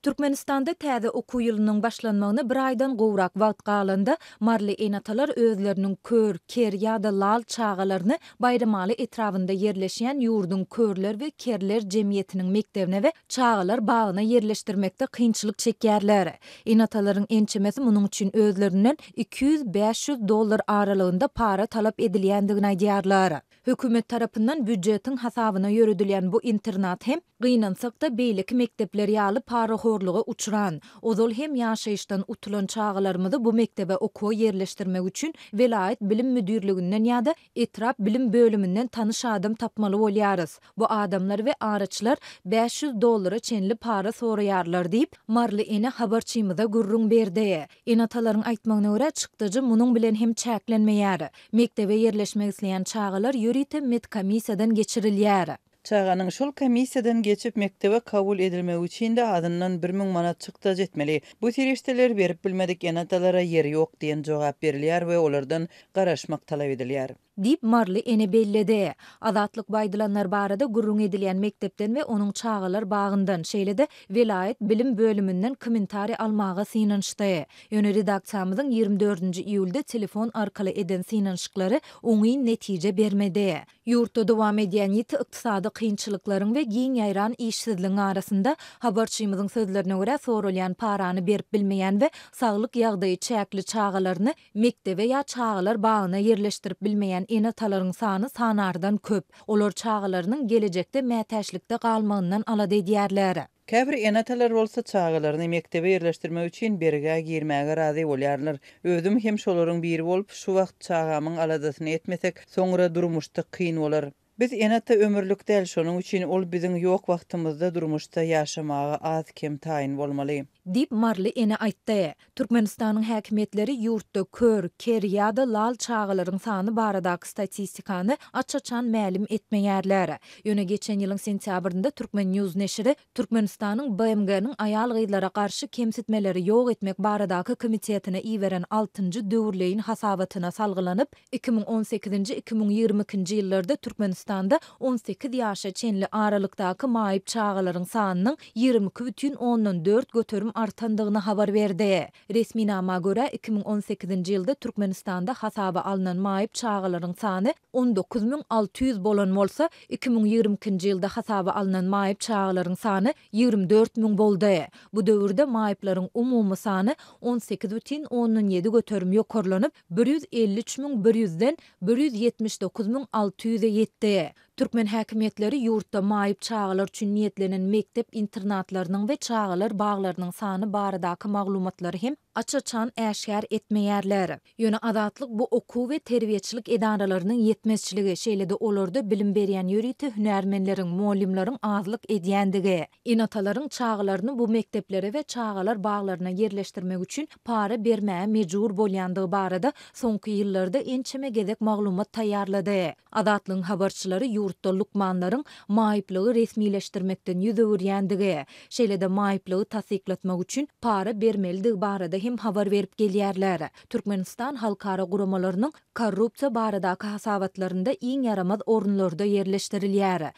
Türkmenistanda täze okuw ýylynyň başlanmagyna bir aýdan gowrak wagt galanda, maryly ene-atalar özleriniň kör, ker ýa-da lal çagalaryny Baýramaly etrabynda ýerleşýän ýurduň körler we kerler jemgyýetiniň mekdebine we çagalar bagyna ýerleşdirmekde kynçylyk çekýärler. Ene-atalaryň ençemesi munuň üçin özlerinden 200, 500 dollar aralygynda para talap edilýändigini aýdýarlar. Hökümet tarapyndan býujetiň hasabyna ýöredilýän bu internat hem, gynansak-da, beýleki mekdepler ýaly parahorluga uçran, ozal hem ýaşaýyşdan utulan çagalarymyzy bu mekdebe okuwa ýerleşdirmek üçin welaýat bilim müdirliginden ýa-da etrap bilim bölüminden tanyş adam tapmaly bolýarys. Bu adamlar we araçylar 500 dollara çenli para soraýarlar diýip, maryly ene habarçymyza gürrüň berdi. Ene-atalaryň aýtmagyna görä, çykdajy munuň bilen hem çäklenmeýär. Mekdebe ýerleşmek isleýän çagalar ýörite medkomissiýadan geçirilýär. Çaganyň şol komissiýadan geçip, mekdebe kabul edilmegi üçin-de azyndan 1000 manat çykdajy etmeli. Bu serişdeleri berip bilmedik ene-atalara ýer ýok diýen jogap berilýär we olardan garaşmak talap edilýär. Diýip, maryly ene belledi. Azatlyk bu aýdylanlar barada gürrüň edilýän mekdepden we onuň çagalar bagyndan, şeýle-de welaýat bilim bölüminden kommentariý almaga synanyşdy. Ýöne redaksiýamyzyň 24-nji iýulda telefon arkaly eden synanyşyklary oňyn netije bermedi. Ýurtda dowam edýän ýiti ykdysady kynçylyklaryň we giň ýaýran işsizligiň arasynda, habarçymyzyň sözlerine görä, soralýan parany berip bilmeýän we saglyk ýagdaýy çäkli çagalaryny Mekdebe ýa çagalar bagyna ýerleşdirip bilmeýän ene-atalaryň sany sanardan köp. Olar çagalarynyň gelejekde mätäçlikde galmagyndan alada edýärler. Käbir ene-atalar bolsa çagalaryny mekdebe ýerleşdirmek üçin bergä girmäge razy bolýarlar. Özüm hem şolaryň biri bolup, şu wagt çagamyň aladasyny etmesek, soňra durmuşda kyn bolar. Biz ene-ata ömürlik däl, şonuň üçin ol biziň ýok wagtymyzda durmuşda ýaşamaga az-kem taýyn bolmaly. Diýip, maryly ene aýtdy. Türkmenistanyň häkimiýetleri ýurtda kör, ker ýa-da lal çagalaryň sany baradaky statistikany aç-açan mälim etmeýärler. Ýöne geçen ýylyň sentýabrynda Turkmen. News neşiri Türkmenistanyň BMG-niň aýal-gyzlara garşy kemsitmeleri ýok etmek baradaky komitetine iberen altynjy döwürleýin hasabatyna salgylanyp, 2018-nji, 2022-nji ýyllarda Türkmenistanda 18 ýaşa çenli aralykdaky maýyp çagalaryň sanynyň 22,4 göterim artandygyny habar berdi. Resminama görä, 2018-nji ýylda Türkmenistanda hasaba alnan maýyp çagalaryň sany 19 600 bolan bolsa, 2022-nji ýylda hasaba alnan maýyp çagalaryň sany 24 müň boldy. Bu döwürde maýyplaryň umumy sany 18,7 göterim ýokarlanyp, 153 100-den 179 600-e ýetdi. Türkmen häkimiýetleri ýurtda maýyp çagalar üçin niýetlenen mekdep-internatlarynyň we çagalar baglarynyň sany baradaky maglumatlary hem aç-açan äşgär etmeýärler. Ýöne Azatlyk bu okuw we terbiýeçilik edaralarynyň ýetmezçiligi, şeýle-de olarda bilim berýän ýörite hünärmenleriň, mugallymlaryň azlyk edýändigi, ene-atalaryň çagalaryny bu mekdeplere we çagalar baglaryna ýerleşdirmek üçin para bermäge mejbur bolýandygy barada soňky ýyllarda ençeme gezek maglumat taýýarlady. Azatlygyň habarçylary ýurtda lukmanlaryň maýyplygy resmileşdirmekden ýüz öwürýändigi, şeýle-de maýyplygy tassyklatmak üçin para bermelidigi barada hem habar berip gelýärler. Türkmenistan halkara guramalarynyň korrupsiýa baradaky hasabatlarynda iň ýaramaz orunlarda ýerleşdirilýär.